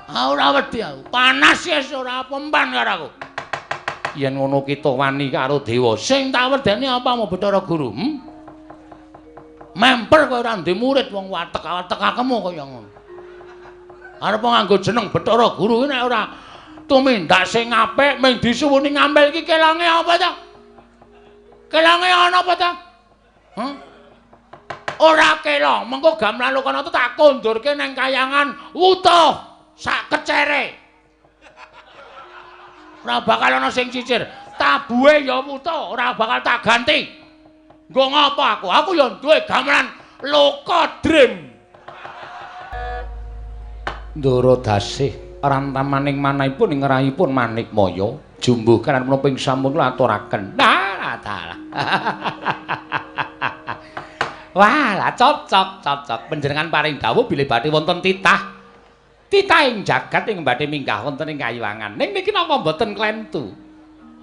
Ah ora wedi aku. Panas wis ora pempan karo aku. Yen ngono kita wani karo dewa. Sing tak wedeni apamu Bathara Guru? Hmm? Memper kowe ora ndek murid wong watek-watekakemu kaya ngono. Arep nganggo jeneng Bathara Guru nek ora tumindak sing apik mung disuwuni ngambil iki kelonge apa ta? Kelonge ana apa ta? Huh? Ora kelong, mengko gamelan Lokanata tak kondurke nang kayangan wutuh sak kecere. Ora bakal ana sing cicir. Tabuhe ya wutuh, ora bakal tak ganti. Nggo ngapa aku? Aku ya duwe gamelan Loka Dream. Ndara dasih rantamaning manahipun ing ngerahipun Manikmaya jumbuh kanan menapa ing sampun kula aturaken. Lah dalah. Wah, lah cocok, cocok. Panjenengan paring dawuh bilih badhe wonten titah. Titah ing jagat ing badhe minggah wonten ing kayiwangan. Ning niki napa mboten klentu?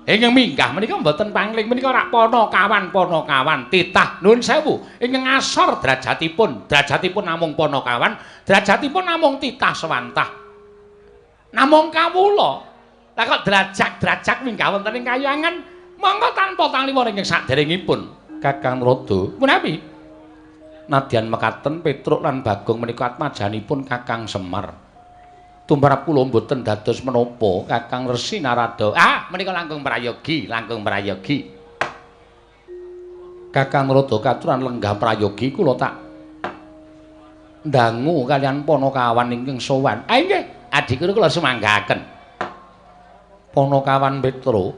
Ingkang minggah menika mboten pangling menika rak panakawan panakawan titah nuwun sewu ingkang ngasor derajatipun, derajatipun namung panakawan, derajatipun namung titah sewantah. Namung kawula. Lah kok derajat-derajat minggah wonten ing kayiwangan monggo tanpa tangliwor ingkang saderengipun Kakang Narada. Menawi nadyan mekaten Petruk lan Bagong menika atmajanipun Kakang Semar. Tumrap kula mboten dados menapa Kakang Resi Narada. Ah, menika langkung prayogi, langkung prayogi. Kakang Narada katuran lenggah prayogi kula tak ndangu kalian panakawan ingkang sowan. Ah nggih, adikku kula sumanggaken. Panakawan Petruk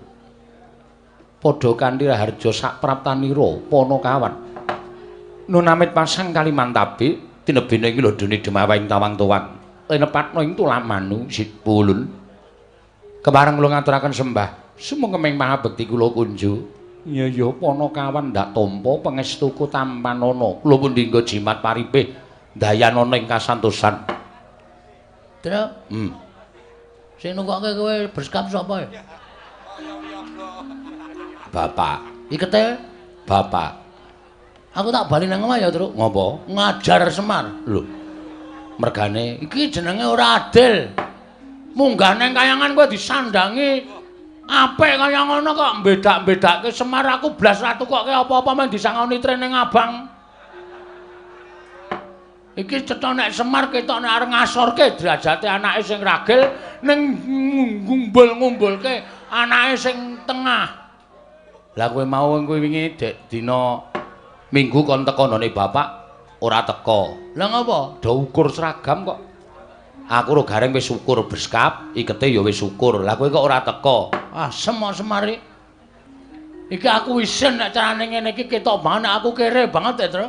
padha kanthi raharja sapraptanira panakawan. Nun amit pasang Kalimantabe tinebene iki lho dene demawing tawang-tuwang. Lenepatno ing tulamanu sipulun. Kepareng kula ngaturaken sembah sumengkeming mahabekti kula kunju. Ya ya panakawan ndak tampa pangestuku tampanana. Kula pundi nggo jimat paripih dayanana ing kasantosan. Truk. Sing nunggokke kowe berskap sapa ya? Bapak. Ikete? Bapak. Aku tak bali nang omah ya, Truk. Ngopo? Ngajar Semar. Lho. Mergane iki jenenge ora adil. Munggah nang kayangan kowe disandangi apik kaya ngono kok mbedak-mbedakke Semar aku blas ra tukokke apa-apa men disangoni training abang. Iki cetha nek Semar ketok nek arep ngasorke derajate anake sing ragil ning ngumbul-ngumbulke anake sing tengah. Lah kowe mau kowe wingi dek dina Minggu kon teko nggone bapak ora teko. Lah ngopo? Do ukur seragam kok. Aku ro gareng wis ukur beskap, ikete ya wis ukur. Lah kowe kok ora teko? Ah, semar-semari. Iki aku isin nek carane ngene iki ketok banget aku kere banget ya, Tru.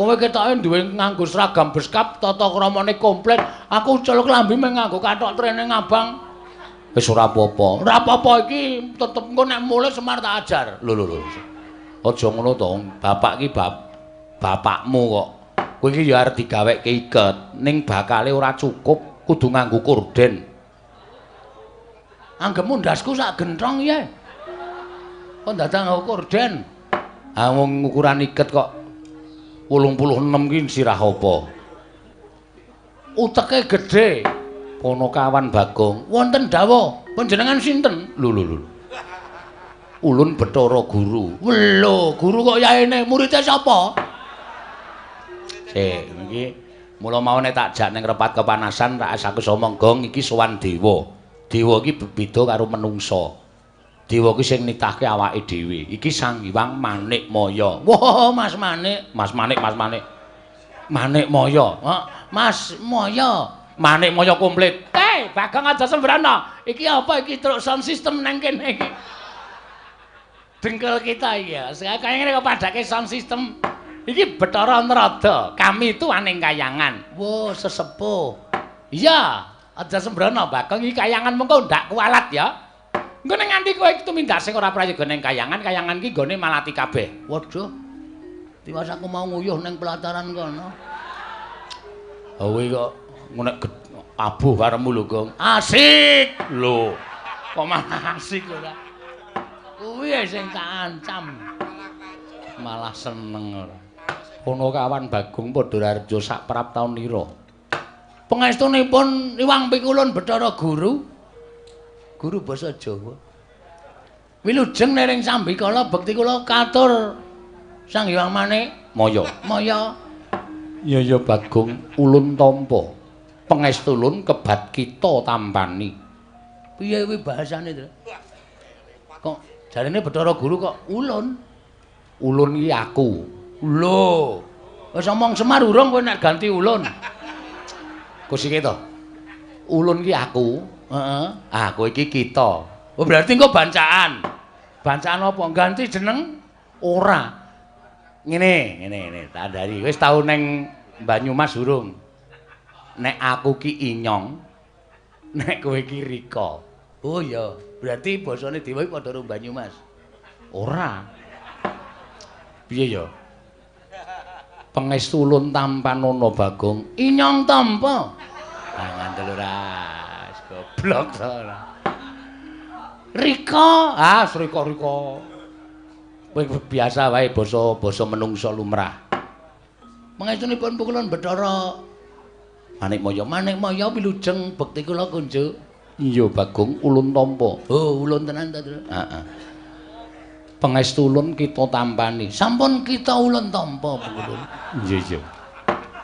Kowe ketoke duwe nganggo seragam beskap, tata kramane komplit. Aku ucul klambi mung nganggo kathok training abang. Wis ora apa-apa. Ora apa-apa iki tetep engko nek mulih Semar tak ajar. Lho lho lho. Aja ngono to, bapak iki bapakmu kok. Kowe iki ya arep digaweke iket, ning bakale ora cukup, kudu nganggo korden. Anggepmu ndasku sak genthong ya. Kok dadak nganggo korden? Ha wong ukuran iket kok 86 ki sirah apa? Uteke gedhe. Panakawan Bagong. Wonten dawuh, panjenengan sinten? Lho lho lho. Ulun Bathara Guru. Lho, guru kok yaene muridé sapa? Sik, iki mula mau nek tak jak ning repat kepanasan tak aku omong gong iki sowan dewa. Dewa iki beda karo menungsa. Dewa iki sing nitahke awake dhewe. Iki Sang Hyang Manikmaya. Wah, Mas Manik, Mas Manik, Mas Manik. Manikmaya. Mas Maya. Manikmaya komplit. Hei, Bagong aja sembrana. Iki apa iki truk sound system nang kene iki? Dengkul kita ya. Kaya ngene kok padake sound system. Iki Bathara Narada, kami itu aning kayangan. Wah, sesepuh. Iya, aja sembrono Bagong iki kayangan mengko ndak kualat ya. Engko nek nganti kowe tumindak sing ora prayoga ning kayangan, kayangan iki nggone malati kabeh. Waduh. Tiwas aku mau nguyuh ning pelataran kono. Ha kowe kok nek abuh karemu lho, Gong. Asik. Lho. Kok malah asik ora? Kuwi sing tak ancam. Malah seneng ora. Panakawan Bagong padha raharja sak praptaun nira. Pangestunipun Iwang Pikulun Bathara Guru. Guru basa Jawa. Wilujeng nering sambikala bekti kula katur Sang Hyang Manik Maya. Maya. Ya ya Bagong ulun tampa. Pangestu ulun kebat kita tampani. Piye kuwi bahasane, Tru? Kok jarene Bathara Guru kok ulun? Ulun iki aku. Lho. Wis omong Semar urung kowe nek ganti ulun. Kusike to. Ulun iki aku. Heeh. Ah, kowe iki kita. Oh, berarti engko bancaan. Bancaan apa? Ganti jeneng? Ora. Ngene, ngene, ngene, tak andhari. Wis tau neng Banyumas urung? Nek aku ki Inyong, nek kowe ki Rika. Oh iya, berarti basane dewa iki padha karo Banyumas. Ora. Piye ya? Pangestu ulun tampanana Bagong. Inyong tampa. Ah, ngandel ora. Goblok to ora. Rika, ah Rika-Rika. Kowe biasa wae basa-basa menungsa lumrah. Pangestunipun pukulun Bathara Manikmaya. Manikmaya wilujeng bekti kula kunjuk. Iya Bagong ulun tampa. Oh, ulun tenan ta, Tru? Heeh. Pangestu ulun kita tampani. Sampun kita ulun tampa pukulun. Iya iya.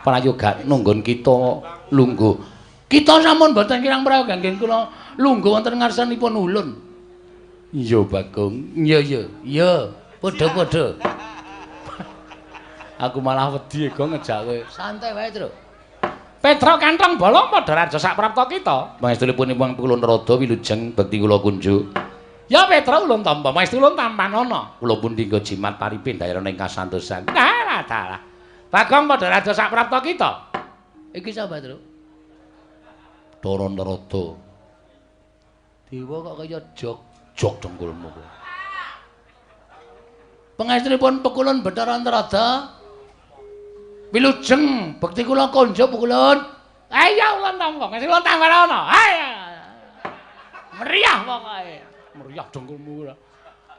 Prayoga nunggon kita lungguh. Kita sampun boten kirang prayoga nggih kula lungguh wonten ngarsanipun ulun. Iya Bagong. Iya iya. Iya, padha-padha. Aku malah wedi go ngejak kowe. Santai wae, Tru. Petruk kantong bolong padha raja sak prapta kita. Pangestunipun Iwang Pikulun Rada wilujeng bekti kula kunjuk. Ya Petruk ulun tampa, pangestu ulun tampanana. Kula pun dinggo jimat paripe ndayana ing kasantosan. Dalah dalah. Bagong padha raja sak prapta kita. Iki sapa, Tru? Bathara Narada. Dewa kok kaya jog jog dengkulmu kowe. Pangestunipun Pekulun Bathara Narada. Wilujeng bekti kula konjo Pekulun. Ayo ulun tampa, pangestu ulun tampanana. Ayo. Meriah pokoke. Meriah dengkulmu ora.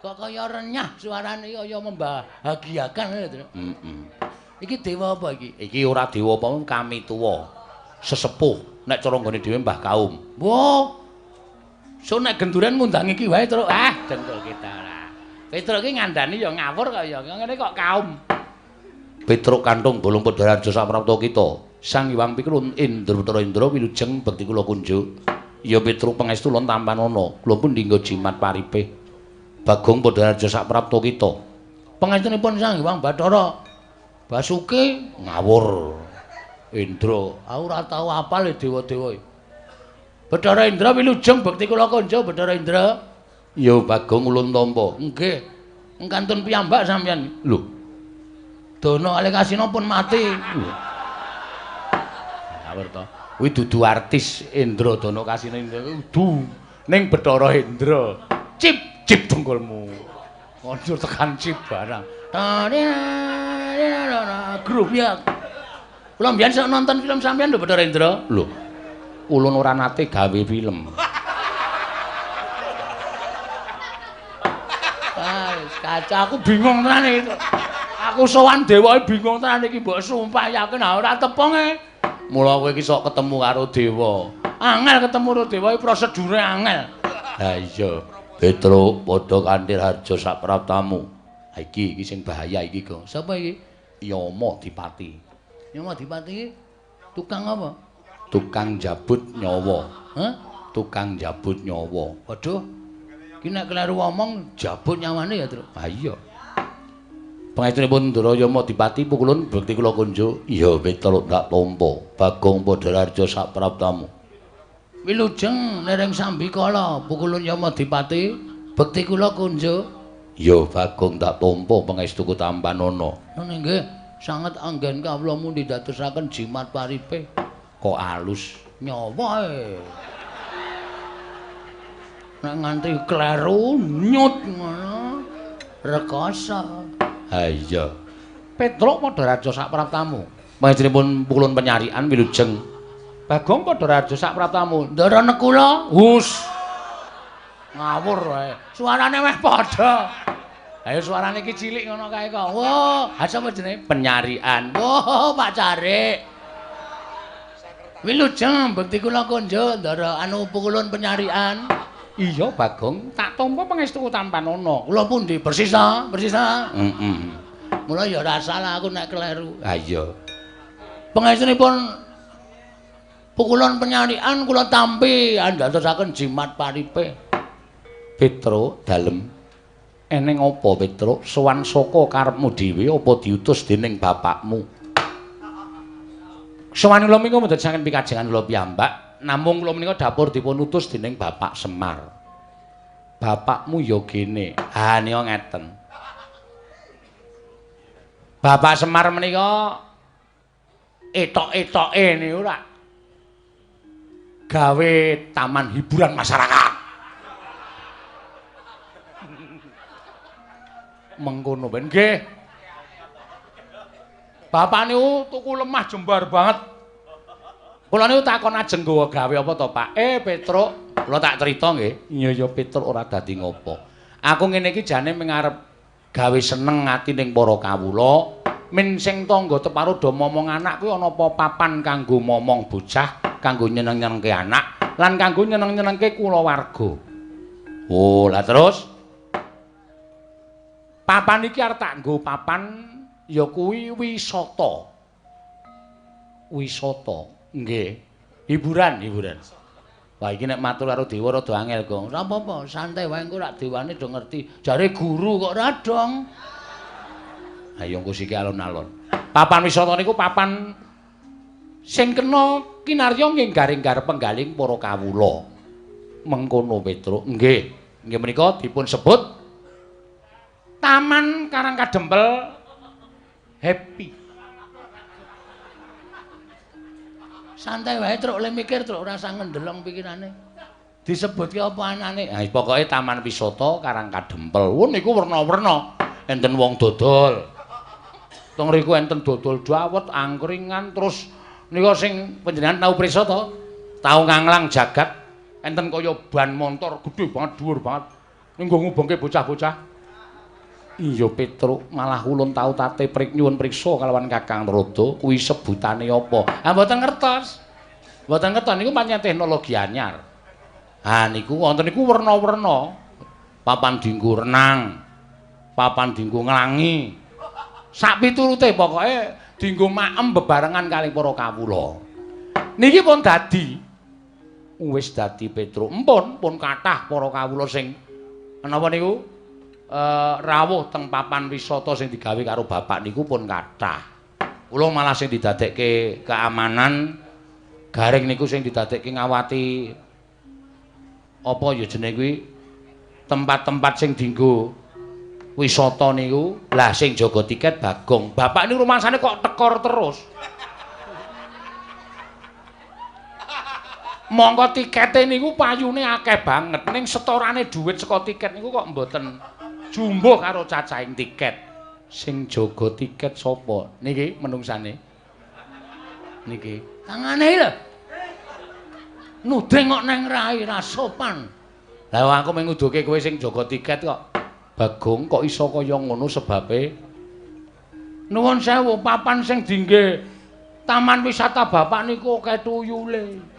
Kok kaya renyah suarane kaya membahagiakan lho, Tru. Heeh. Iki dewa apa iki? Iki ora dewa apa kami tuwa. Sesepuh nek cara nggone dhewe Mbah Kaum. Wah. So nek genduren ngundang iki wae, Tru. Ah, dengkul kita ora. Petruk iki ngandani ya ngawur kaya ngene kok kaum. Petruk kantung bolong padha raja saprapta kita. Sang Hyang Pikulun Indra Bathara Indra wilujeng bekti kula kunjuk. Ya Petruk pangestu ulun tampanana. Kula pun dinggo jimat paripe. Bagong padha raja saprapta kita. Pangestunipun Sang Hyang Bathara Basuki ngawur. Indra, aku ora tau apal dewa-dewa. Bathara Indra wilujeng bekti kula kunjuk Bathara Indra. Ya Bagong ulun tampa. Nggih. Kantun piyambak sampeyan. Lho. Dono kalih Kasina pun mati. Ngawur to. Kuwi dudu artis Indra Dono Kasina Indra kudu ning Bathara Indra. Cip cip dengkulmu. Kondur tekan cip barang. Grup ya. Kula mbiyen sok nonton film sampeyan lho Bathara Indra. Lho. Ulun ora nate gawe film. Ah, kaca aku bingung tenan iki. Aku sowan dewa bingung tenan iki mbok sumpah yakin ora tepung e. Mula kowe iki sok ketemu karo dewa. Angel ketemu karo dewa iki prosedure angel. Ha iya, Petruk padha kanthi harja sak praptamu. Ha iki iki sing bahaya iki, Gong. Sapa iki? Yama Dipati. Yama Dipati tukang apa? Tukang jabut nyawa. Hah? Tukang jabut nyawa. Waduh. Iki nek kleru omong jabut nyawane ya, Truk. Ha iya. Pangestunipun Ndara Yama Dipati pukulun bekti kula kunjuk. Iya Petruk tak tampa. Bagong padha raja sak praptamu. Wilujeng nering sambikala pukulun Yama Dipati bekti kula kunjuk. Ya Bagong tak tampa pangestuku tampanana. Ngono nggih, sanget anggen kawula mundi dadosaken jimat paripe. Kok alus nyawa e. Nek nganti kleru nyut ngono rekoso. Ha iya. Petruk padha raja sak praptamu. Pangestunipun pukulun penyarian wilujeng. Bagong padha raja sak praptamu. Ndara Nekula, hus. Ngawur wae. Suarane meh padha. Ayo suarane iki cilik ngono kae kok. Wah, ha sapa jenenge? Penyarian. Wah, Pak Carik. Wilujeng bekti kula konjo ndara anu pukulun penyarian. Iya Bagong, tak tampa pangestu tampanana. Kula pundi? Persis ta? Persis ta? Heeh. Mula ya ora salah aku nek kleru. Ha iya. Pangestunipun pukulun penyarian kula tampi andadosaken jimat paripe. Petro dalem. Eneng apa Petro? Sowan saka karepmu dhewe apa diutus dening bapakmu? Sowan kula menika mboten saking pikajengan kula piyambak, namung kula menika dapur dipun utus dening Bapak Semar. Bapakmu ya gene. Ha nika ngeten. Bapak Semar menika etok-etoke niku ora gawe taman hiburan masyarakat. Mengkono ben nggih. Bapak niku tuku lemah jembar banget. Kula niku takon ajeng nggawa gawe apa to, Pak? Petruk, kula tak crita nggih. Iya ya Petruk ora dadi ngopo. Aku ngene iki jane mung arep gawe seneng ati ning para kawula. Min sing tangga teparo do momong anak kuwi ana apa papan kanggo momong bocah, kanggo nyeneng-nyenengke anak, lan kanggo nyeneng-nyenengke kulawarga. Oh, lah terus papan iki arep tak nggo papan ya kuwi wisata. Wisata, nggih. Hiburan, hiburan. Wah iki nek matur karo dewa rada angel, Gong. Ora apa-apa, santai wae engko rak dewane do ngerti. Jare guru kok ora dong. Ayo engko siki alon-alon. Papan wisata niku papan sing kena kinarya nggih garing-gar penggaling para kawula. Mengkono Petruk, nggih. Nggih menika dipun sebut Taman Karang Kadempel Happy. Santai wae truk le mikir truk ora usah ngendelong pikirane. Disebutke apa anane? Ha pokoke Taman Wisata Karang Kadempel. Wo niku werna-werna. Enten wong dodol. Teng riku enten dodol dawet, angkringan, terus nika sing panjenengan tau prisa to? Tau nganglang jagat enten kaya ban montor gedhe banget, dhuwur banget. Ning nggo ngubengke bocah-bocah. Iya Petruk, malah ulun tau tate prik nyuwun priksa kalawan Kakang Narada kuwi sebutane apa? Ha mboten ngertos. Mboten ngertos niku pancen teknologi anyar. Ha niku wonten niku werna-werna. Papan dienggo renang, papan dienggo nglangi. Sak piturute pokoke dienggo maem bebarengan kalih para kawula. Niki pun dadi. Wis dadi Petruk. Empun pun kathah para kawula sing menapa niku? Rawuh teng papan wisata sing digawe karo bapak niku pun kathah. Kula malah sing didadekke keamanan garing niku sing didadekke ngawati apa ya jenenge kuwi tempat-tempat sing dienggo wisata niku. Lah sing jaga tiket Bagong. Bapak niku rumangsane kok tekor terus. Mongko tikete niku payune akeh banget ning setorane dhuwit saka tiket niku kok mboten jumbuh karo cacahing tiket. Sing jaga tiket sapa? Niki menungsane. Niki. Tangane lho. Nuding kok neng rai ra sopan. Lah aku mung nguduke kowe sing jaga tiket kok. Bagong kok iso kaya ngono sebabe? Nuwun sewu, papan sing dingge taman wisata bapak niku akeh tuyule.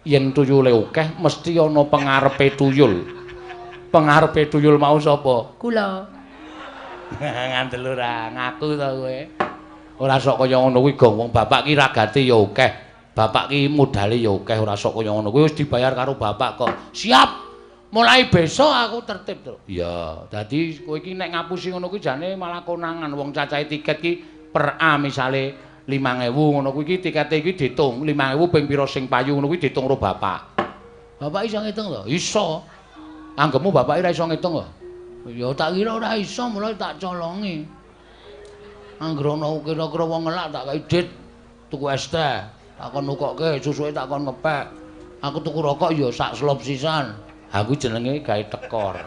Yen tuyule akeh mesti ana pengarepe tuyul. Pengarepe tuyul mau sapa? Kula. Ngandel ora ngaku to kowe. Ora sok kaya ngono kuwi Gong, wong bapak ki ragate ya akeh. Bapak ki modale ya akeh, ora sok kaya ngono kuwi wis dibayar karo bapak kok. Siap. Mulai besok aku tertib, Truk. Iya, dadi kowe iki nek ngapusi ngono kuwi jane malah konangan wong cacahe tiket ki per A misale 5.000 ngono kuwi iki tikete iki diitung 5.000 ping pira sing payu ngono kuwi diitung karo bapak. Bapak iso ngitung to? Iso. Anggepmu bapak ora iso ngitung kok. Ya tak kira ora iso, mulai tak colongi. Angger ana kira-kira wong ngelak tak kei dit tuku es teh, tak kon nukokke, susuke tak kon ngepek. Aku tuku rokok ya sak slop sisan. Ha kuwi jenenge gawe tekor.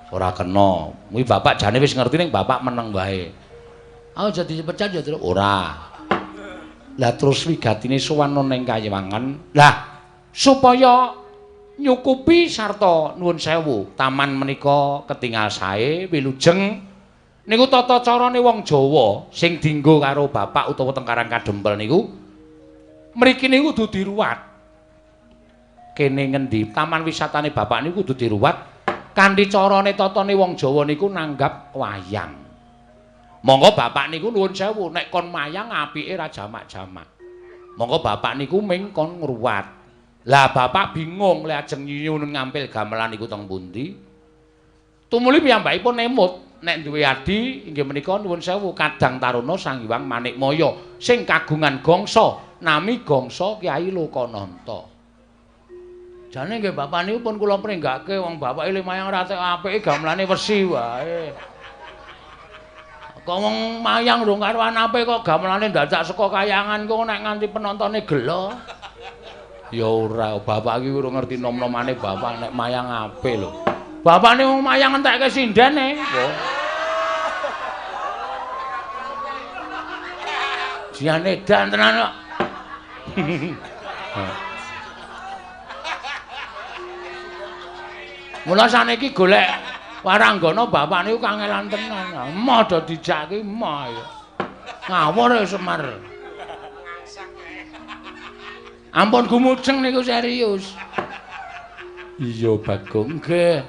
Ora kena. Kuwi bapak jane wis ngerti ning bapak meneng wae. Aku jadi dipecat ya, Truk? Ora. Lah terus wigatine sowan ning Kayiwangan. Lah supaya nyukupi sarta nuwun sewu, taman menika ketingal sae wilujeng Niku tata carane wong Jawa sing dinggo karo bapak utawa teng Karang Kadempel niku mriki niku kudu diruwat. Kene ngendi taman wisatane bapak niku kudu diruwat kanthi carane tatane wong Jawa niku nanggap wayang. Monggo bapak niku nuwun sewu nek kon mayang apike ra jamak-jamak. Monggo bapak niku ming kon ngruwat. Lah bapak bingung le ajeng nyuwun ngampil gamelan niku teng pundi. Tumuli piyambakipun emut nek duwe adi inggih menika nuwun sewu Kadang Taruna Sang Hyang Manikmaya sing kagungan gangsa nami gangsa Kyai Lokananta. Jane nggih bapak niku pun kula pringgake wong bapake le mayang ra tek apike gamelane wesi wae. Kok wong mayang rung karuan apik kok gamelane dadak saka kayangan kok nek nganti penontone gelo. Ya ora, bapak iki urung ngerti nom-nomane bapak nek mayang apik lho. Bapakne wong mayang entekke sindene. Jian edan tenan kok. Mula saniki golek waranggana bapak niku kangelan tenan. Emoh do dijak ki emoh ya. Ngawur ya Semar. Ampun gumujeng niku serius. Iya Bagong. Nggih.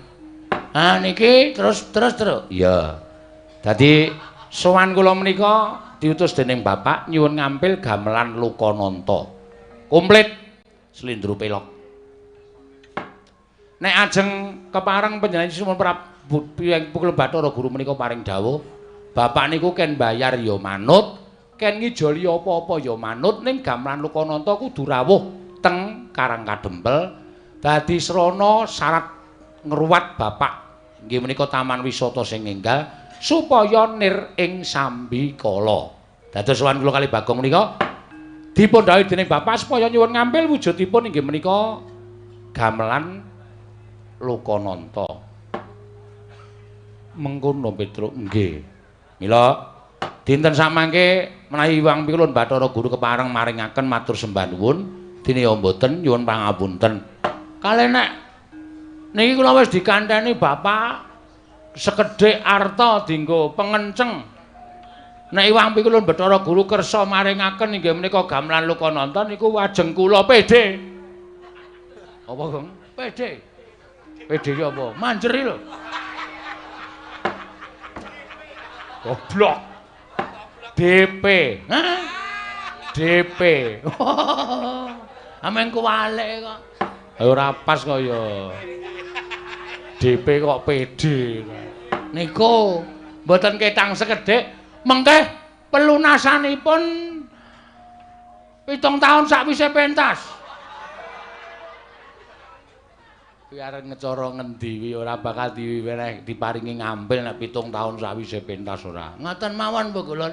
Ah niki terus. Iya. Dadi sowan kula menika diutus dening bapak nyuwun ngampil gamelan Lokananta. Komplit slendro pelok. Nek ajeng kepareng panjenengan Sunan Prabu Pukul Bathara Guru menika paring dawuh, bapak niku ken bayar ya manut, ken ngijoli apa-apa ya manut, ning gamelan Lokananta kudu rawuh teng Karang Kadempel dadi srana syarat ngruwat bapak inggih menika taman wisata sing enggal supaya nir ing sambikala. Dados sowan kula kali Bagong menika dipun dhawuhi dening bapak supaya nyuwun ngampil wujudipun inggih menika gamelan Lokananta. Mengkono Petruk nggih. Mila dinten samangke menawi Hyang Pikulun Bathara Guru kepareng maringaken matur sembah nuwun, dene ya mboten nyuwun pangapunten. Kalih nek niki kula wis dikanteni bapak sekedhik arta dinggo pengenceng. Nek Hyang Pikulun Bathara Guru kersa maringaken inggih menika gamelan Lokananta niku wajeng kula PD. Apa, Gong? PD. PD ki apa? Manjeri lho. Goblok. DP. Hah? DP. Amen kuwalik kok. Ora pas kok ya. DP kok PD. Niku mboten ketang sekedhik, mengke pelunasanipun 7 taun sakwise pentas. Kuwi arep ngecara ngendi kuwi ora bakal diweneh diparingi ngampil nek 7 taun sakwise pentas ora. Ngoten mawon Bu Kulun.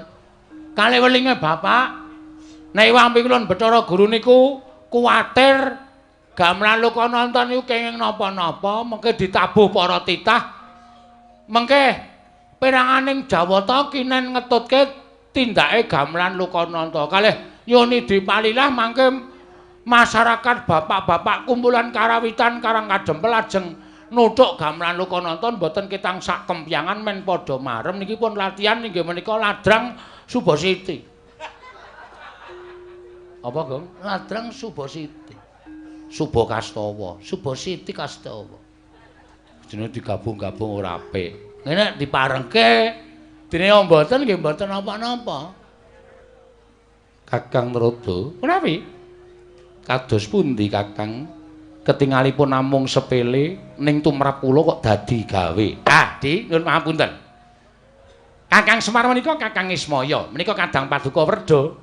Kalih welinge bapak nek Hyang Pikulun Bathara Guru niku kuwatir gamelan Lokananta niku kenging napa-napa mengke ditabuh para titah mengke peranganing Jawata kinen ngetutke tindake gamelan Lokananta. Kalih nyuwun dipalilah mangke masyarakat bapak-bapak kumpulan karawitan Karang Kadempel ajeng nuthuk gamelan Lokananta mboten ketang sak kempyangan men padha marem niki pun latihan inggih menika ladrang Subasiti. Apa, Gong? Ladrang Subasiti. Subakastawa. Subasiti Kastawa. Jenenge digabung-gabung ora apik. Ngene diparengke dene mboten nggih mboten napa-napa. Kakang Narada, menawi kados pundi Kakang ketingalipun namung sepele ning tumrap kula kok dadi gawe. Ah, Di, nyuwun pangapunten. Kakang Semar menika Kakang Ismaya, menika kadang paduka werda.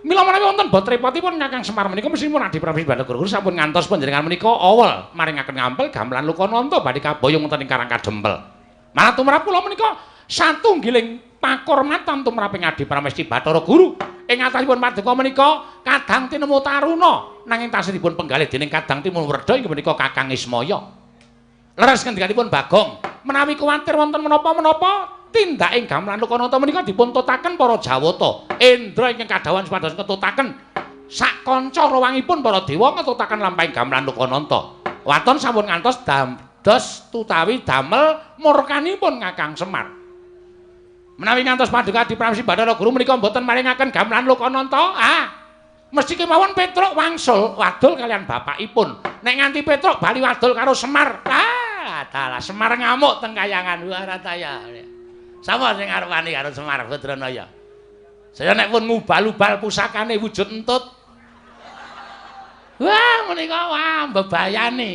Mila menawi wonten bot repotipun Kakang Semar menika mesthipun Adi Prabu Bathara Guru sampun ngantos panjenengan menika awel maringaken ngampil gamelan Lokananta badhe kaboyong wonten ing Karang Kadempel. Malah tumrap kula menika satunggiling pakurmatan tumraping Adi Pramesti Bathara Guru. Ing atasipun paduka menika kadang tinemu taruna nanging tasih dipun penggalih dening kadang timun werda inggih menika Kakang Ismaya. Leres ngendikanipun Bagong, menawi kuwatir wonten menapa-menapa tindak ing gamelan Lokananta menika dipun tutaken para Jawata. Indra ingkang kadhawuhan supados ngetutaken sak kanca rawangipun para dewa ngetutaken lampahing gamelan Lokananta. Waton sampun ngantos dados tutawi damel murkanipun Kakang Semar. Menawi ngantos Paduka Adi Pramesti Bathara Guru menika mboten maringaken gamelan Lokananta, ah. Mesti kemawon Petruk wangsul wadul kalian bapakipun. Nek nganti Petruk bali wadul karo Semar. Ah, dalah Semar ngamuk teng kayangan. Wah, rataya. Sapa sing arep wani karo Semar Badranaya? Saya nek pun ngubal-ubal pusakane wujud entut. Wah, menika wah mbebayani.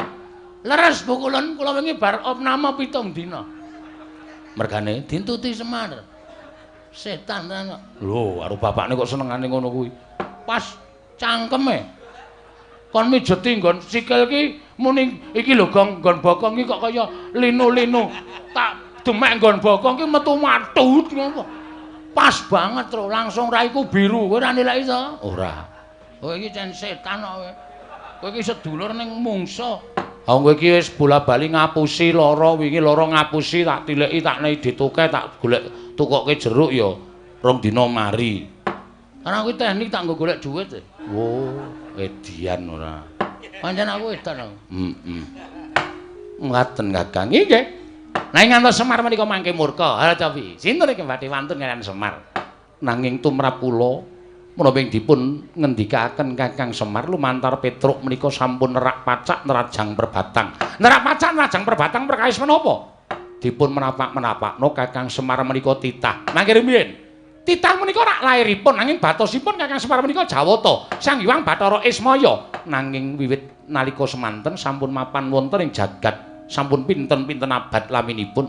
Leres pukulun kula wingi bar opname 7 dina. Mergane dintuti Semar. Setan tenan kok. Lho, karo bapakne kok senengane ngono kuwi. Pas cangkeme. Kon mijeti nggon sikil ki muni iki lho Gong, nggon bokong ki kok kaya linu-linu. Tak demek nggon bokong ki metu matut ngono. Pas banget tro, langsung raiku biru. Kowe ora nilai to? Ora. Kowe iki cen setan kok kowe. Kowe iki sedulur ning mungsa. Ha kowe iki wis bola-bali ngapusi lara, wingi lara ngapusi tak tileki tak nei dituke tak golek tukoke jeruk ya rong dina mari. Karena aku teknik tak nggo golek duit. Oh, edian ora. Pancen aku edan aku. Heeh. Ngaten Kakang. Nggih. Nah ngantos Semar menika mangke murka. Ha cobi. Sinten iki badhe wantun kaliyan Semar? Nanging tumrap kula menapa ing dipun ngendikaken Kakang Semar lumantar Petruk menika sampun nerak pacak nerajang perbatang. Nerak pacak nerajang perbatang perkawis menapa? Dipun menapak-menapakno Kakang Semar menika titah. Mangke rumiyin. Titah menika rak lairipun nanging batosipun Kakang Semar menika Jawata, Sang Hyang Bathara Ismaya. Nanging wiwit nalika semanten sampun mapan wonten ing jagat, sampun pinten-pinten abad laminipun.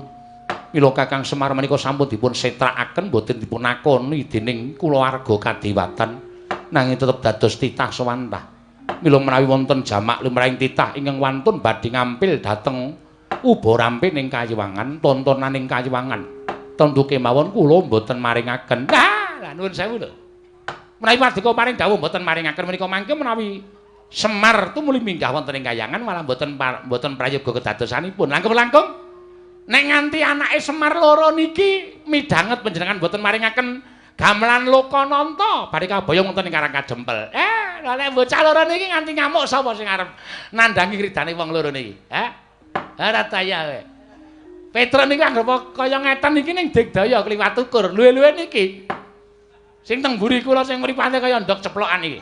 Mila Kakang Semar menika sampun dipun setrakaken boten dipun akoni dening kulawarga kadewatan, nanging tetep dados titah sewantah. Mila menawi wonten jamak lumrahing titah ingkang wantun badhe ngampil dhateng uba rampe ning kayiwangan, tontonan ing kayiwangan. Tentu kemawon kula mboten maringaken. Ah, lah nuwun sewu lho. Menawi paduka paring dawuh mboten maringaken menika mangke menawi Semar tumuli minggah wonten ing kayangan malah mboten mboten prayoga kedadosanipun. Langkung-langkung nek nganti anake Semar loro niki midhanget panjenengan mboten maringaken gamelan Lokananta badhe kaboyong wonten ing Karang Kajempel. Eh, lha nek bocah loro niki nganti ngamuk sapa sing arep nandhangi kridane wong loro niki? Hah? Ora taya kowe. Petruk niku anggere kaya ngeten iki ning digdaya kliwat ukur. Luwe-luwe niki. Sing teng mburi kula sing mripate kaya ndok ceplokan iki.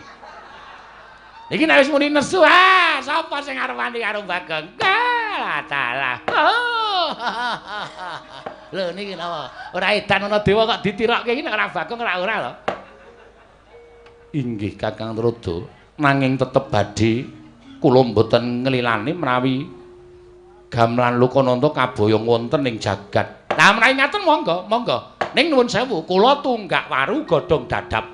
Iki nek wis muni nesu, ah, sapa sing arep wani karo Bagong? Ah, dalah. Oh. Lho niki napa? Ora edan ana dewa kok ditirokke iki nek ora Bagong ora ora lho. Inggih Kakang Trada, nanging tetep badhe kula mboten nglilani menawi gamelan Lokananta kaboyong wonten ing jagat. Lah menawi ngaten monggo, monggo. Ning nuwun sewu, kula tunggak waru godhong dadap.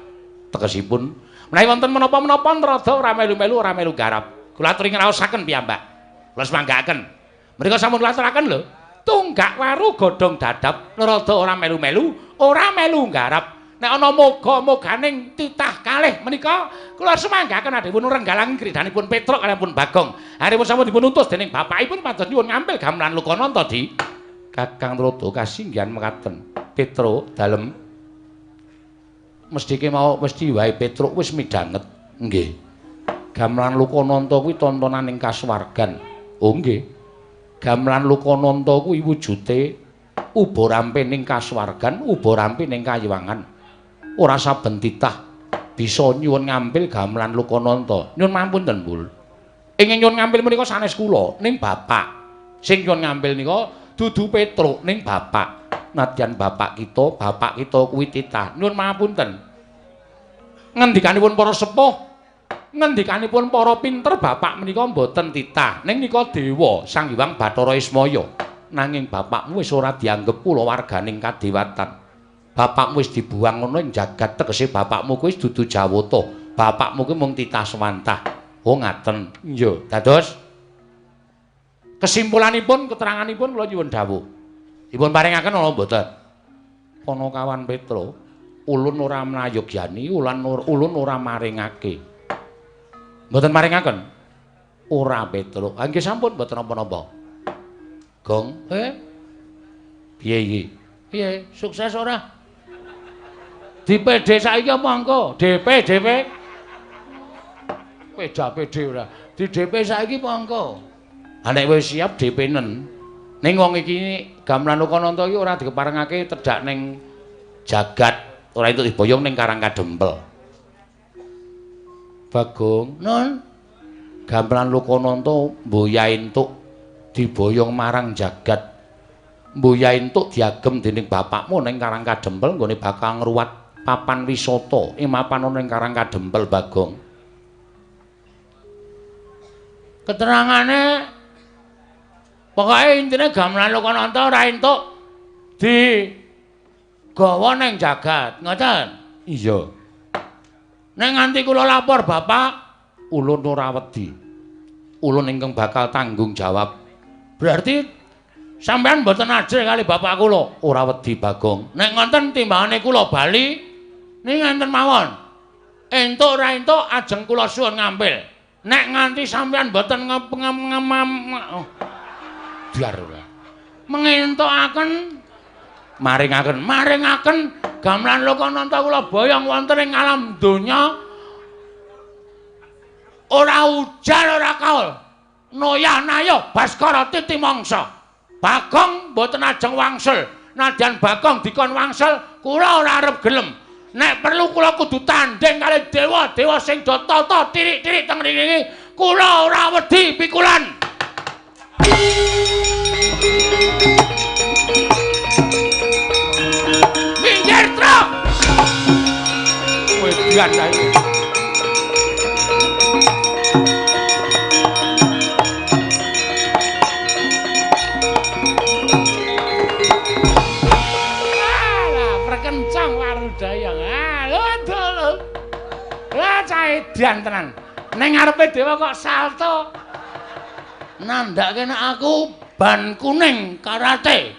Tegesipun menawi wonten menapa-menapa Trada ora melu-melu ora melu garap. Kula aturi ngraosaken piyambak. Kula semanggaaken. Mriku sampun kula aturaken lho. Tunggak waru godhong dadap, Trada ora melu-melu, ora melu garap. Nek ana moga-moganing titah kalih menika kula semanggaken adhewun renggalang kridanipun Petruk kaliyan Bagong. Aripun sampun dipun utus dening bapakipun pados nyuwun ngampil gamelan Lokananta di Kakang Trada kasinggihan mekaten. Petruk dalem mesti mau mesti wae Petruk wis midhanget. Nggih. Gamelan Lokananta kuwi tontonan ing kasuwargan. Oh nggih. Gamelan Lokananta kuwi wujude uba rampe ning kasuwargan, uba rampe ning kayiwangan. Ora saben titah bisa nyuwun ngampil gamelan Lokananta. Nyuwun mampunten, Bul. Ingkang nyuwun ngampil menika sanes kula, ning bapak. Sing nyuwun ngampil nika dudu Petruk, ning bapak. Nadyan bapak kita kuwi titah. Nyuwun mapunten. Ngendikanipun para sepuh, ngendikanipun para pinter bapak menika mboten titah. Ning nika dewa Sang Hyang Bathara Ismaya. Nanging bapakmu wis ora dianggep kulawarganing kadewatan. Bapakmu wis dibuang ngono ing jagat, tegese bapakmu kuwi wis dudu Jawata. Bapakmu kuwi mung titah sewantah. Oh ngaten. Iya, dados kesimpulanipun keteranganipun kula nyuwun dawuh. Dipun paringaken ana mboten? Panakawan Petruk, ulun ora mlayogyani, ulun ora maringake. Mboten maringaken? Ora Petruk. Ha nggih sampun mboten napa-napa. Gong, piye iki? Piye? Sukses ora? Di PD saiki apa engko? DP, DP. Peda PD ora. Di DP saiki apa engko? Ha nek wis siap DP-nen. Ning wong iki gamelan Lokananta iki ora dikeparengake tedhak ning Jagat, ora entuk diboyong ning Karang Kadempel. Bagong, Nun, gamelan Lokananta mboya entuk diboyong marang jagat. Mboya entuk diagem dening bapakmu ning Karang Kadempel nggone bakal ngruwat papan wisata ing mapan ning Karang Kadempel, Bagong. Keterangane pokoke intine gamelan Lokananta ora entuk digawa ning jagat, ngoten? Iya. Nek nganti kula lapor bapak, ulun ora wedi. Ulun ingkang bakal tanggung jawab. Berarti sampean mboten ajrih kali bapak kula? Ora wedi, Bagong. Nek ngoten timbangane kula bali niki ngenten mawon. Entuk ora entuk ajeng kula suwun ngampil. Nek nganti sampean mboten biar ora. Mengentukaken maringaken maringaken gamelan Lokananta kula boyong wonten ing alam donya ora ujar ora kaul. Noyah nayo Baskara titi mangsa. Bagong mboten ajeng wangsul. Nadyan Bagong dikon wangsul, kula ora arep gelem. Nek perlu kula kudu tandhing kali dewa-dewa sing do tata tirik-tirik teng mriki. Kula ora wedi pikulan. Minggir, Truk. Wedan ae. Alah, perkencang Warudaya. Ah, lho, Lah cah edan tenan. Ning ngarepe dewa kok salto. Nandhake nek aku ban kuning karate.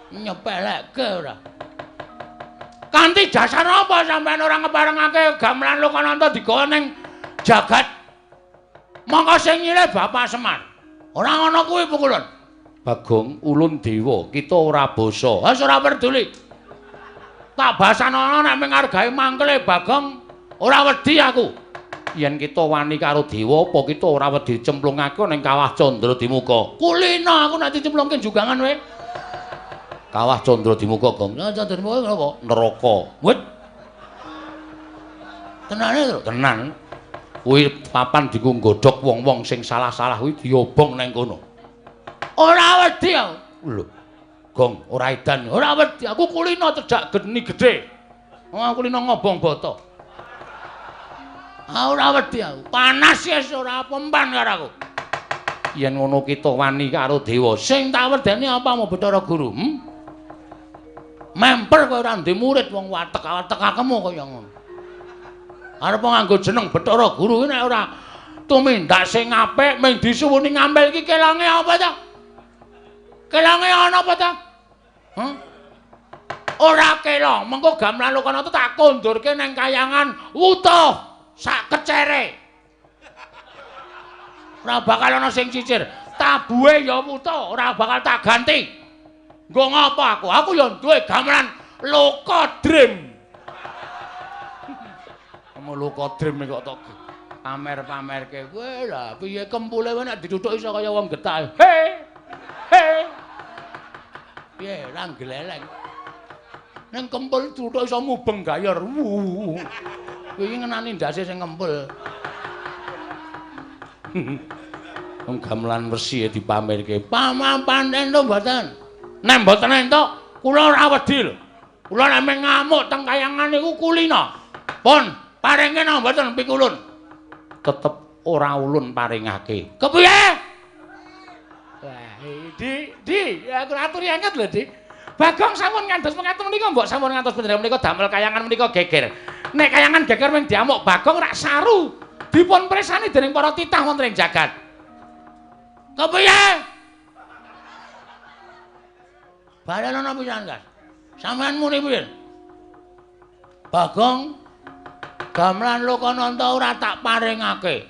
Nyepelekke ora. Kanthi dasar apa sampean ora ngeparengake gamelan Lokananta digawa ning jagat? Mongko sing nyilih Bapak Semar. Ora ngono kuwi pukulun. Bagong, ulun dewa, kita ora basa. Wis ora peduli. Tak basanono nek mung ngargae mangkele Bagong, ora wedi aku. Yen kita wani karo dewa, apa kita ora wedi cemplungake ning Kawah Candra Dimuka? Kulino aku nek dicemplungke jugangan kowe. Kawah Candra Dimuka, Gong. Candra Dimuka napa? Neraka. Wit. Tenane, Tru? Tenan. Kuwi papan dienggo nggodhog wong-wong sing salah-salah kuwi diobong nang kono. Ora wedi aku. Lho. Gong, ora edan. Ora wedi. Aku kulino cedhak geni gedhe. Wong aku kulino ngobong bata. Ah, ora wedi aku. Panas wis ora pempan karo aku. Yen ngono kita wani karo dewa. Sing tak wedeni apa mau Bathara Guru? Memper kowe ora ndek murid wong watek-watekakemu kaya ngono. Arep nganggo jeneng Bathara Guru nek ora tumindak sing apik mung disuwuni ngambil iki kelonge apa ta? Kelonge ana apa ta? Hah? Ora kelong, mengko gamelan Lokananta tak kondurke nang kayangan wutuh sak kecere. Ora bakal ana sing cicir. Tabuhe ya wutuh, ora bakal tak ganti. Nggo ngapa aku? Aku ya duwe gamelan Loka Dream. Kamu Loka Dream kok tok pamer-pamerke. Kowe lah piye kempule kowe nek dituthuk iso kaya wong getah. He. He. Piye ra gleleng. Ning kempul tuthuk iso mubeng gayor. Kuwi ngenani ndase sing kempul. Wong gamelan resi dipamerke. Pamampan entuk mboten? Nek mboten entuk, kula ora wedi lho. Kula nek mung ngamuk teng kayangan niku kulino. Pun paringke napa mboten pikulun? Tetep ora ulun paringake. Kepiye? Wah, Di, aku aturi anget lho, Di. Bagong sampun ngantos mekaten menika mbok sampun ngantos panjenengan menika damel kayangan menika geger. Nek kayangan geger mung diamuk Bagong rak saru. Dipun presani dening para titah wonten ing jagat. Kepiye? Balenono pisan, Gas. Sampeyan muni piye? Bagong gamelan Lokananta ora tak paringake.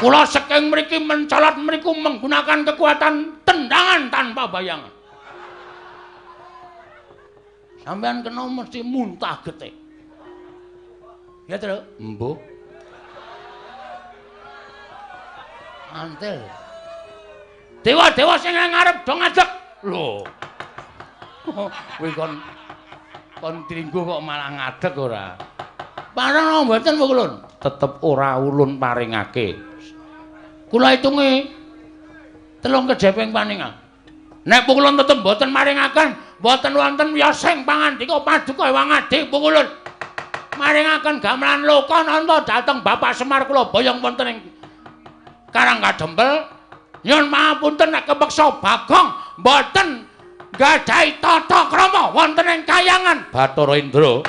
Kula saking mriki mencolot mriku menggunakan kekuatan tendangan tanpa bayangan. Sampeyan kena mesti muntah getih. Ya, Tru? Embuh. Antil. Dewa-dewa sing nang ngarep do ngadeg. Lho. Kowe kon tringgo kok malah ngadeg ora. Pareng napa mboten Pukulun? Tetep ora ulun paringake. Kula hitungi 3 kedheping paningal. Nek Pukulun tetep mboten maringaken, mboten wonten wiyosing pangandika paduka Hyang Adi Pukulun. Maringaken gamelan Lokananta dhateng Bapak Semar kula boyong wonten ing Karang Kadempel. Nyuwun pangapunten nek kepeksa Bagong mboten nggadahi tata krama wonten ing kayangan Bathara Indra.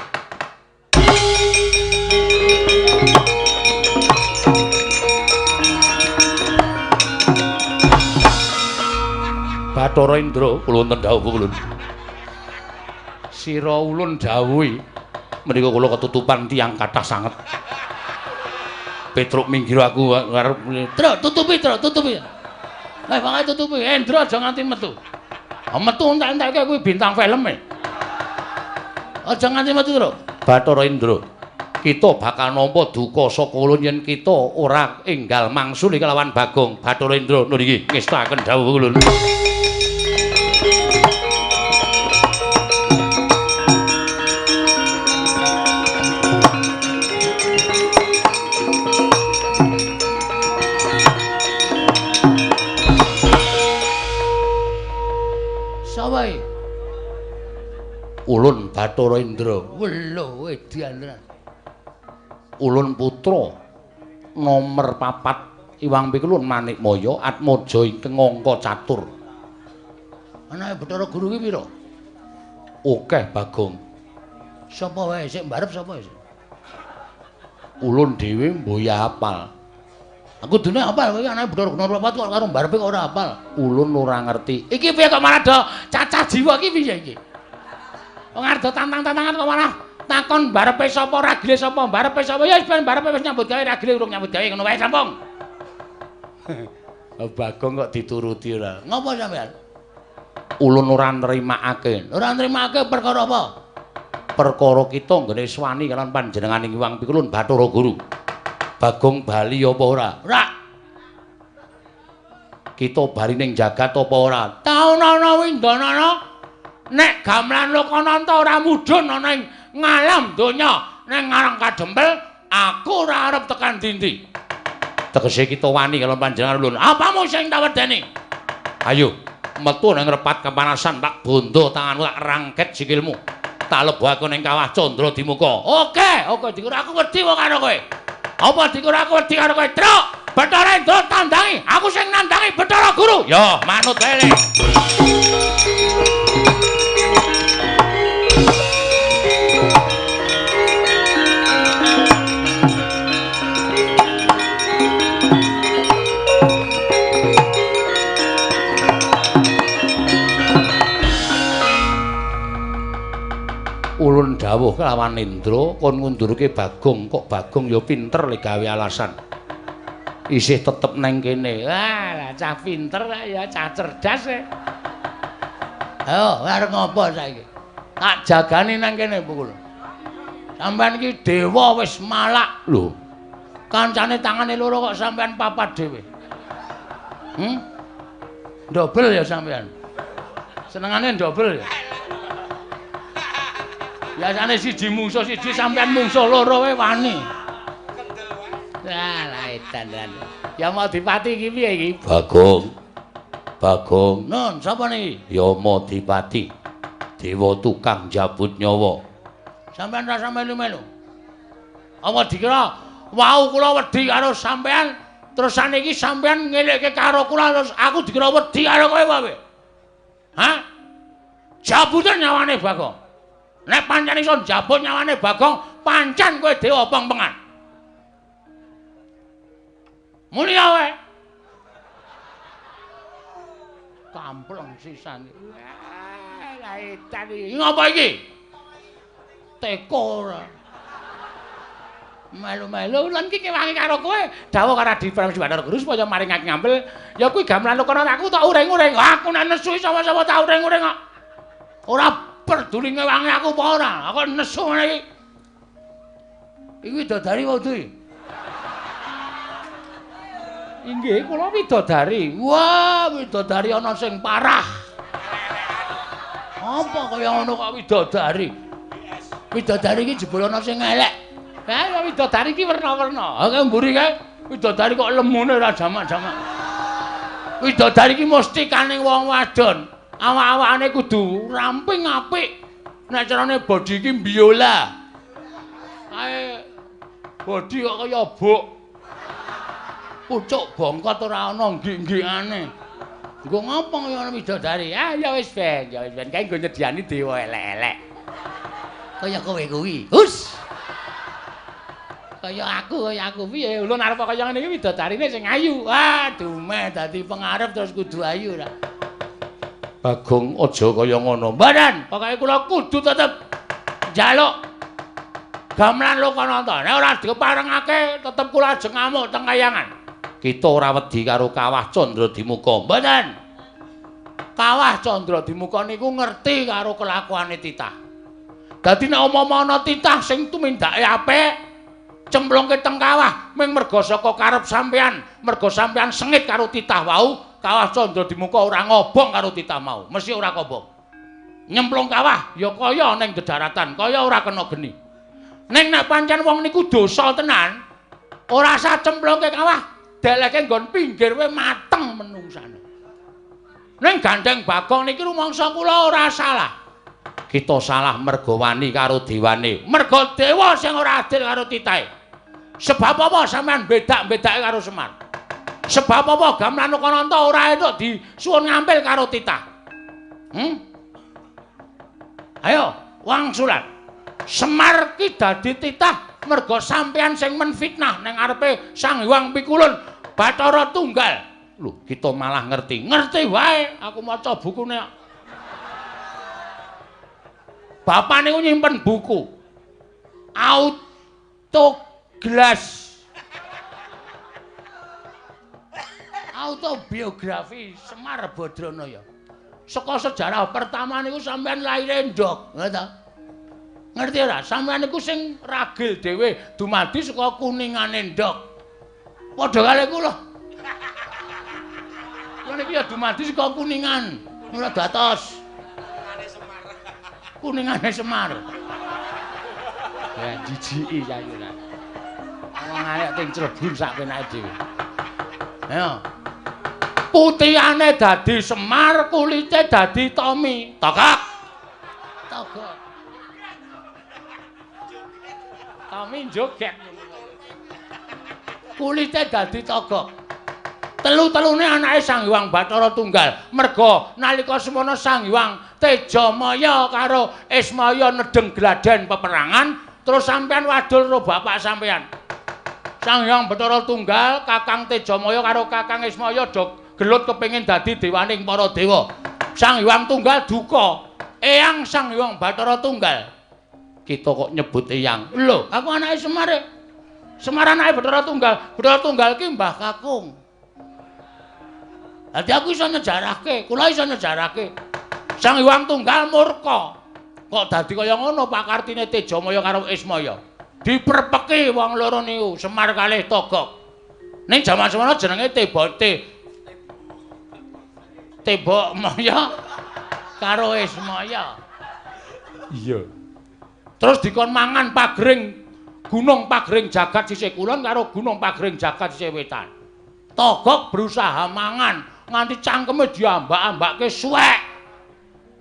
Bathara Indra, kula wonten dawuh Pukulun. Sira ulun dawuhi menika kula ketutupan tiyang kathah sanget. Petruk minggir aku arep Truk tutupi, Truk tutupi. Eh, pokoke tutupi. Endra aja nganti metu. Metu entek-entekke kuwi bintang film e. Aja nganti metu, Truk. Bathara Indra, kita bakal nampa duka saka ulun yen kita ora enggal mangsuli kelawan Bagong. Bathara Indra niki ngestakaken dawuh ulun. Ulun Bathara Indra. Welo edan tenan. Ulun putra nomer 4 Iwang Pikulun Manikmaya Atmaja ingkang angka catur. Anake Bathara Guru ki pira? Akeh Bagong. Sapa wae sik mbarep sapa sik? Ulun dhewe mboya apal. Aku dene apal kowe anake Bathara Guru 4 kok karo mbarepe kok ora apal. Ulun ora ngerti. Iki piye kok malah do cacah jiwa iki piye iki? Wong arep tantang-tantangan kok malah takon barepe sapa, ragile sapa, barepe sapa. Ya wis ben barepe wis nyambut gawe, ragile urung nyambut gawe ngono wae sampung. Bagong kok dituruti ora. Ngopo sampean? Ulun ora nrimakake. Ora nrimakake perkara apa? Perkara kita nggone swani kalian panjenenganing Hyang Pikulun Bathara Guru. Bagong bali apa ora? Ora. Kita bali ning jagat apa ora? Taunana windanana nek gamelan Lokananta ora mudhun ana ing ngalam donya ning Karang Kadempel, aku ora arep tekan dindi. Tegese kita wani karo panjenengan ulun. Apamu sing tak wedeni? Ayo metu nang repat kepanasan, tak bondo tanganmu, tak rangket sikilmu. Tak lebokake ning kawah Candra Dimuka. Oke, oke dikira aku wedi wong karo kowe. Apa dikira aku wedi karo kowe? Truk, Bathara Indra tandangi, aku sing nandangi Bathara Guru. Yo, manut wae. Ulun dawuh kelawan Indra kon ngundurke Bagong, kok Bagong ya pinter le gawe alasan. Isih tetep neng kene. Wah, lah cah pinter ya, cah cerdas e. Ayo, arep ngopo saiki? Tak jagani nang kene Pukul. Sampeyan iki dewa wis malak lho. Kancane tangane loro kok sampeyan papat dhewe. Dobel ya sampeyan. Senengane dobel ya. Biasane siji mungsuh siji sampean mungsuh loro wae wani. Lah lah edan tenan. Ya mau dipati iki piye iki? Bagong. Bagong. Nun, sapa niki? Yamadipati. Dewa tukang jabut nyawa. Sampean rasa melu-melu. Apa dikira wau kula wedi karo sampean, terus saniki sampean ngelekke karo kula terus aku dikira wedi karo kowe apa piye? Hah? Jabuten nyawane Bagong. Nek pancen iso njabut nyawane Bagong, pancen kowe dewa pengpengan. Muni wae. Kampleng sisan. Lah edan iki. Ngopo iki? Teko ora. Melu-melu lan iki kewangi karo kowe. Dawuh karo Adi Pramesti Bathara Guru supaya maringake ngampil. Ya kuwi gamelan Lokananta aku tak ureng-ureng. Aku nek nesu sapa-sapa tak ureng-ureng kok. Ora peduli ngewangi aku apa ora. Aku nesu ngene iki. Iki widodari wae iki. Inggih, kula widodari. Wah, widodari ana sing parah. Apa kaya ngono kok widodari? Widodari iki jebul ana sing elek. Ha widodari iki werna-werna. Ha kae mburi kae widodari kok lemune ora jamak-jamak. Widodari iki mesti kaning wong wadon. Awak-awakane kudu ramping apik. Nek carane body iki biola. Kae body kok kaya buk. Pucuk bongkot ora ana nggik-nggikane. Nggo ngopo kaya ana widodari? Ah ya wis ben, ya wis ben kae nggo nyediani dewa elek-elek. Kaya kowe kuwi. Hus. Kaya aku piye? Ulun arep kaya ngene iki widodarine sing ayu. Ah, dumeh dadi pengarep terus kudu ayu ra. Bagong aja kaya ngono. Mboten, pokoke kula kudu tetep njaluk gamelan Lokananta. Nek ora diparengake tetep kula ajeng ngamuk teng kayangan. Kita ora wedi karo Kawah Candradimuka. Mboten. Kawah Candradimuka niku ngerti karo kelakuane titah. Dadi nek umpama ana titah sing tumindake apik, cemplungke teng kawah ming merga saka karep sampean, merga sampean sengit karo titah wau, Kawah Candradimuka ora ngobong karo titah mau, mesti ora kobong. Nyemplung kawah ya kaya ning dedaratan, kaya ora kena geni. Ning nek pancen wong niku dosa tenan, ora sah cemplungke kawah, deleke nggon pinggir wae mateng menungsane. Ning gandeng Bagong niki rumangsa kula ora salah. Kita salah merga wani karo dewane. Merga dewa sing ora adil karo titahe. Sebab apa sampean bedak-bedake karo Semar? Sebab apa gamelan Lokananta ora entuk disuwun ngampil karo titah? Ayo, wangsulan. Semar ki dadi titah merga sampean sing menfitnah ning ngarepe Sang Hyang Pikulun Bathara Tunggal. Lho, kita malah ngerti. Ngerti wae, aku maca bukune. Bapak niku nyimpen buku. Autoglas. Autobiografi Semar Badranaya. Saka sejarah pertama niku sampean lahire ndok, ngerti ta? Ngerti ora? Sampean niku sing ragil dhewe dumadi saka kuningane ndok. Padha kali kula. Kula niki ya dumadi saka kuningan, ora datos. Kuningane Semar. Ya jijiki saiki ora. Wong arek teng Cirebon sak penake dhewe. Ayo. Putihane dadi Semar, kulite dadi Tommy. Togok. Togok. Tommy joget. Kulite dadi togok. Telu-telune anake Sang Hyang Bathara Tunggal. Merga nalika semono Sang Hyang Tejamaya karo Ismaya nedeng gladen peperangan, terus sampean wadul karo bapak sampean. Sang Hyang Bathara Tunggal, Kakang Tejamaya karo Kakang Ismaya do gelut kepengin dadi dewaning para dewa. Sang Hyang Tunggal duka, eyang Sang Hyang Bathara Tunggal. Kita kok nyebut eyang. Lho, aku anake Semar. Semar anake Bathara Tunggal. Bathara Tunggal ki Mbah Kakung. Dadi aku iso nyejarahke, kula iso nyejarahke. Sang Hyang Tunggal murka. Kok dadi kaya ngono pakartine Tejamaya karo Ismaya. Diprepeki wong loro niku, Semar kalih Togok. Ning jaman semono jenenge Tebok Maya karo Ismaya. Iya. Terus dikon mangan pagring Gunung Pagring Jagat sisih kulon karo Gunung Pagring Jagat sisih wetan. Togok berusaha mangan nganti cangkeme diambak-ambake suwek.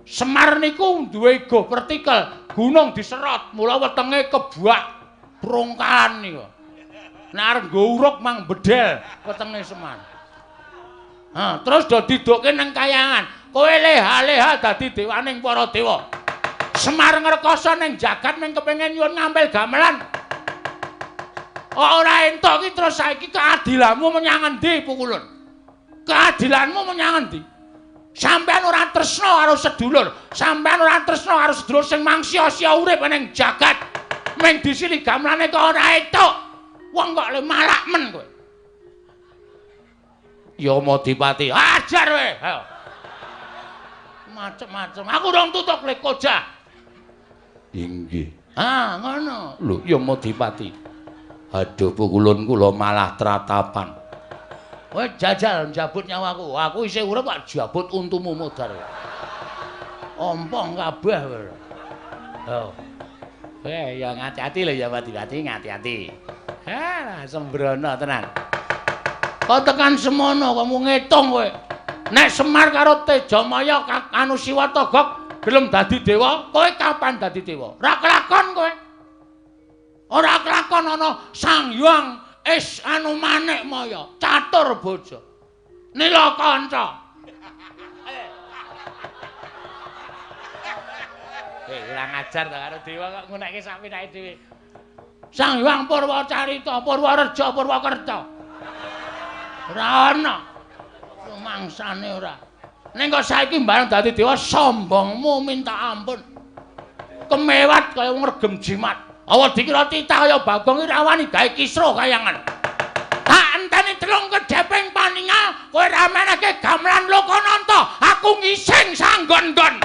Semar niku duwe ego vertikal, gunung diserot, mula wetenge kebuak brongkalan niku. Nek arep nggo uruk mang bedel wetenge Semar. Ha, terus do didokke nang kayangan. Kowe leha-leha dadi dewaning para dewa. Semar ngrekoso ning jagat ning kepengin nyuwun ngampil gamelan. Ora entuk ki terus saiki keadilanmu menyang endi Pukulun? Keadilanmu menyang endi? Sampeyan ora tresna karo sedulur, sampeyan ora tresna karo sedulur sing mangsia-sia urip ning jagat. Ming disili gamelane kok ora entuk. Wong kok le malak men kowe. Yamadipati, ajar kowe. Ayo. Macem-macem. Aku rong tutuk le kojah. Inggih. Ah, ngono. Lho, Yamadipati. Aduh Pukulun kula malah tratapan. Kowe jajal njabut nyawaku. Aku isih urip kok jabut untumu modar. Ompong kabeh kowe. Oh. Ya ngati-ati lho ya Wadiwati, ngati-ati. Ha, sembrono tenan. Kok tekan semono kamu ngitung kowe. Nek Semar karo Tejamaya anu Siwa Togok gelem dadi dewa, kowe kapan dadi dewa? Ora kelakon kowe. Ora kelakon ana Sang Hyang Is anu Manik Maya, catur bojo. Nila kanca. Kurang ajar to karo dewa kok ngunekke sak pinake dhewe. Sang Hyang Purwacarita, Purwareja, Purwakerta. Ora ana. Rumangsane ora. Ning kok saiki bareng dadi dewa sombongmu minta ampun. Kemewat kaya wong regem jimat. Awa dikira titah kaya Bagong iki ra wani gawe kisruh kayangan. Tak enteni telung kedheping paningal kowe ra menehke gamelan Lokananta, aku ngising sanggon-nggon.